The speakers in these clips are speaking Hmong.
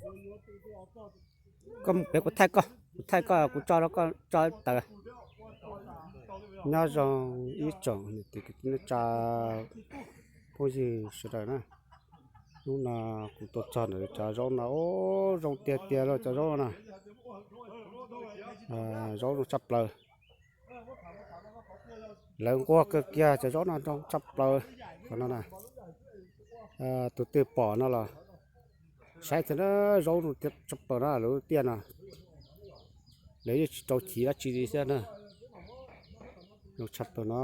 Koj mus pem kuv thaij koj, kuv thaij koj, kuv tso rau koj tso tawm. Nyob zoo ib tsoom niam txiv kwv tij neej tsa phooj ywg sawv daws na. Hnub no kuv tuaj txog ntawm cov zaub no, zoo tiag tiag li cov zaub no. Zaub zoo tshaj plaws. Lawv nquag kawg kiag, cov zaub no zoo tshaj plaws. Qhov no na, tus twg pom no los saib thiab na, zaub zoo tshaj plaws na, lawv tiaj no. Lawv yeej tsis rau chiv dab tsi li thiab na. Zoo tshaj plaws no.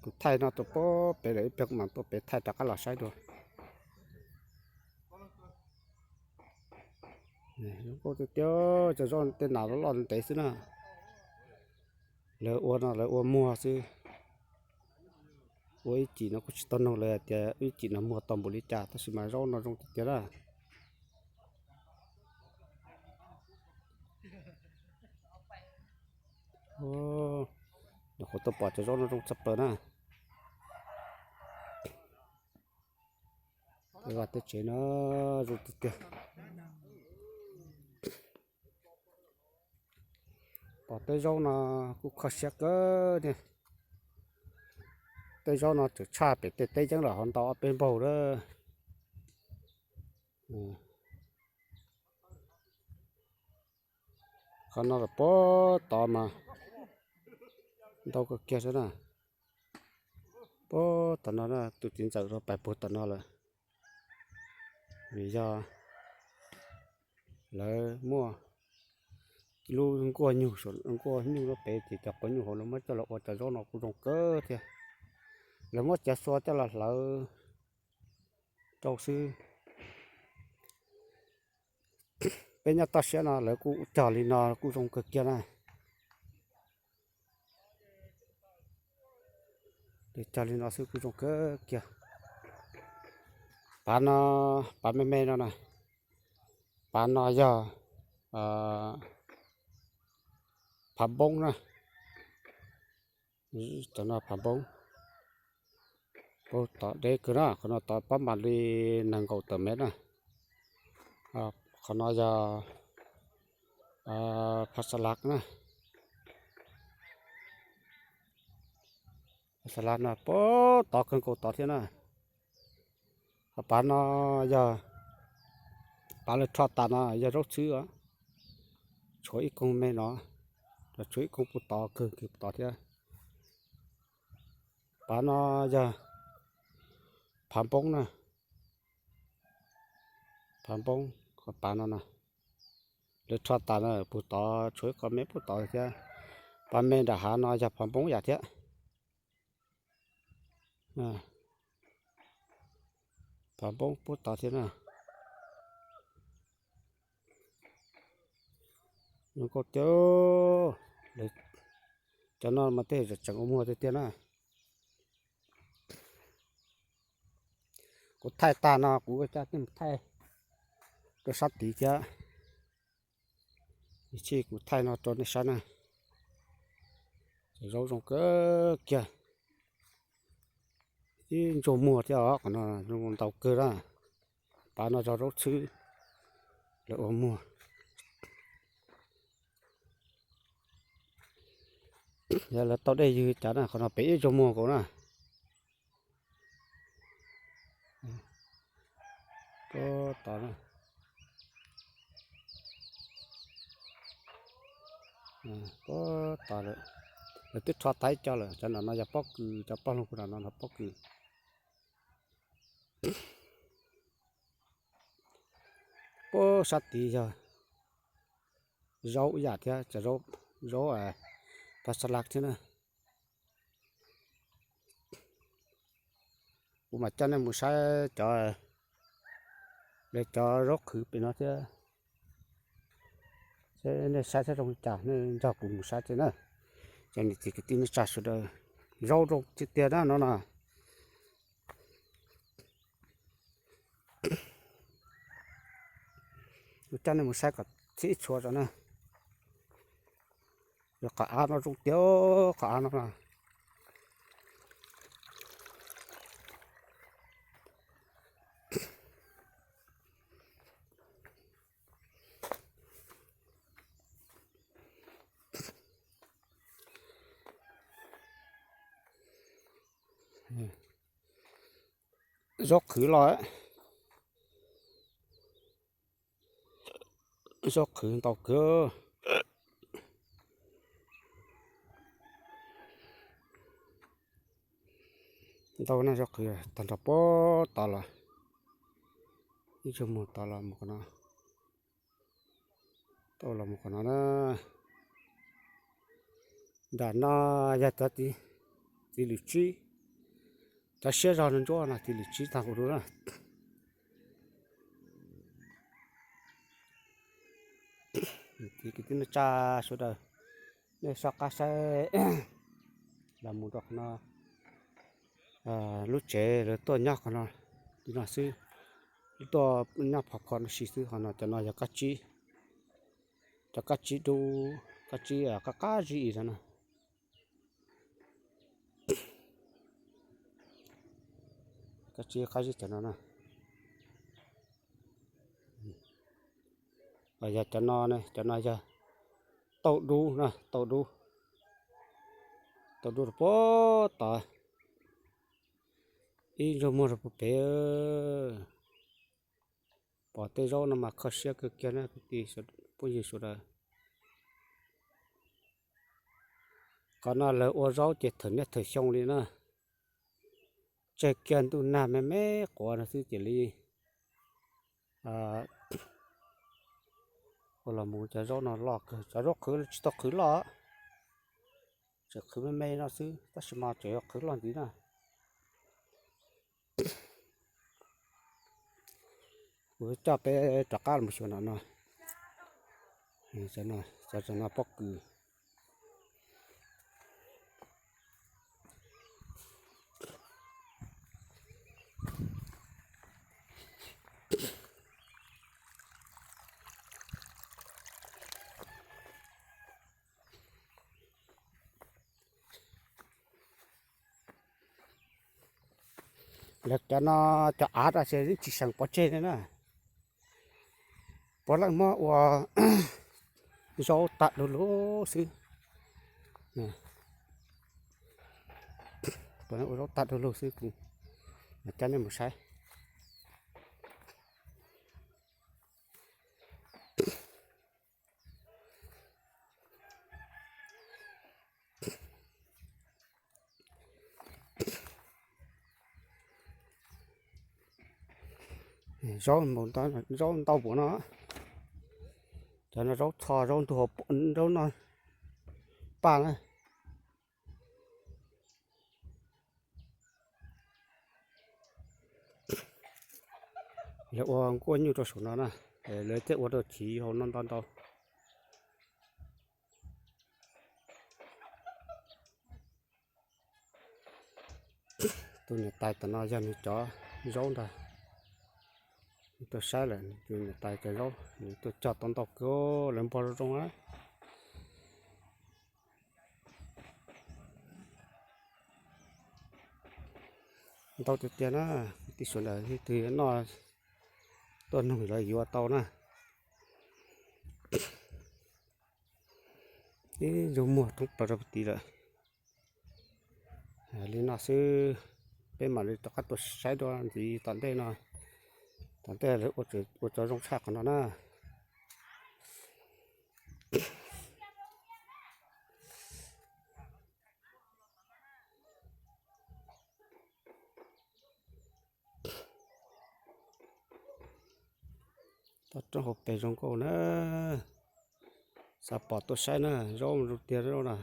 Kuv thaij no tuaj pem lawm, ib pliag kuv mam tuaj pem thaij rov qab los saib dua. Zoo nkauj tiag tiag, cov zaub tej nas loj loj ntev xwb na. Lawv ua no lawv ua muag xwb. Ua ib cim no kuj tsis tau noog lawv hais tias ib cim no muag tau npaum li cas, tab sis mas zaub no zoo tiag tiag na. Nyuam qhuav tuaj pom cov zaub no zoo tshaj plaws na. Tej vaj tej tsev no zoo tiag tiag. Pom tej zaub no kuj kho siab kawg thiab. Tej zaub no tseem tshaj pem tej teb yeeb los ho ntau ob peb npaug lawm. Qhov no los puag tod mas ntau kawg kiag xwb na. Puag tom no na, tus txiv ntxawm rau pais puag tom no lawm. Vim yog lawv muaj lub nkuaj nyuj, nkuaj nyuj lub pem ces cov quav nyuj hauv lawv muab coj los ua cov zaub no kuj zoo kawg thiab. Lawv muab cov xua coj los hlawv rau xwb. Peb nyob toj siab no lawv kuj cog li no kuj zoo kawg kiag na. Cog li no xwb kuj zoo kawg kiag. Pav no, pav me me no na, pav no yog phav npoob na. Cov no phav npoob, puag tom deb kawg na, qhov no tod pab mam li nees nkaum tawm mev na. Qhov no yog phav xa lav na. Phav xa lav no puag tod kawg nkaus tod thiab na. Ho pav no yog, pav lawv rho tas no yog zaub txhwb os. Tshuav ib koog me no, tshuav ib koog puag tod kawg kiag puag tod thiab. Pav no yog phav npoob na. Phav npoob, qhov pav no na, lawv rho tas na, puag tod tshuav ib qho me puag tod thiab. Pav me nram hav no yog phav npoob yam thiab. Phav npoob puag tod thiab na. Zoo nkauj tiag. Cov no mas tej zaum tseem ua muag tiag tiag na. Kuv thaij tag no kuv coj nej mus thaij rau sab tid thiab. Ib chim kuv thaij no rau nej saib na. Cov zaub zoo kawg kiag. Ib ntsuag muag thiab os, qhov no zoo ntau kawg na. Pav no yog zaub txhwb, lawv ua muag. Yog lawv tau dej ywg cas na, qhov no pem ib ntsuag muag nkaus na. Puag tod, puag tod lawm. Lawv twb rho tas ib co lawm, cov no no yog pob kws, cov pog lug puag nram no no pob kws. Puag sab tid yog zaub ib yam thiab, cov zaub, zaub phav xa lav thiab na. Kuv mam coj nej mus saib cov, lawv cov zaub qhwv pem no thiab. Seb nej saib thiab zoo li cas nej nrog kuv mus saib thiab na. Cov niam txiv kwv tij neej tsa sawv daws, zaub zoo tiag tiag na no na. Kuv coj nej mus saib kom txhij txhua tso na. Yog qhov av no zoo tiag, qhov av no na. Zaub qhwv los, zaub qhwv ntau kawg. Ntau na, zaub qhwv tag nrho puag tod los, ib zaug muag tod los mus qhov no, tau los mus qhov no na. Nram no yog cov txiv lwm tsib, cov siab zog no ntsuab no txiv lwm tsib tag kuv dua na. Kwv tij neej tsa sawv daws, nej soj qab saib los mus rau qhov no, lub tsev lawv tuaj nyob qhov no li no xwb, tuaj nyob phov kho no si xwb. Qhov no cov no yog kab tsib, cov kab tsib dub, kab tsib qab qab zib no na. Kab tsib qab zib cov no na. Yog cov no, cov no yog tauj dub na, tauj dub, tauj dub rau puag tod, ib zaug muag rau puag pem. Pom tej zaub no mas kho siab kawg kiag na kwv tij phooj ywg sawv daws. Qhov no lawv ua zaub ces thawm niaj thawm xyoo li na. Tseg kiag ntuj nag me me quav no xwb cia li ua los mus cov zaub no loj kawg. Cov zaub qhwv tsis tau qhwv loj, tseem qhwv me me no xwb tab sis mas tseem yuav qhwv loj ntxiv na. Kuv coj peb rov qab los xyuas no no, cov no pob kws. Lawv cov no, cov av no ces yeej tsis seem pov tseg li na. Puav leej muab ua zaub tag du lug xwb. Ua zaub tag du lug xwb, kuv mam coj nej mus saib. Zaub, zaub ntau npaum no, cov no zaub txho, zaub ntug, zaub no paj na. Lawv ua nkuaj nyuj rau saum no na, lawv thiaj ua rau chiv hauv no ntau ntau. Tus niam tais tom no yog nws cov zaub ntag. Nws tuaj saib lawm, tus niam tais cov zaub nws tuaj cog tau ntau kawg, lawv npog zoo zoo na. Ntau tiag tiag na, kwv tij sawv daws, leej twg noj tuaj nug lawv yuav tau na. Ib zaug muag thoob plaws rau puag tid lawm. Li no xwb, peb mam li rov qab tuaj saib dua ntxiv tom ntej no, tom ntej lawv ua cov zoo tshaj qhov no na. Toj roob hauv pes zoo nkauj na, xav pom tuaj saib na, zaub zoo tiag zaub na.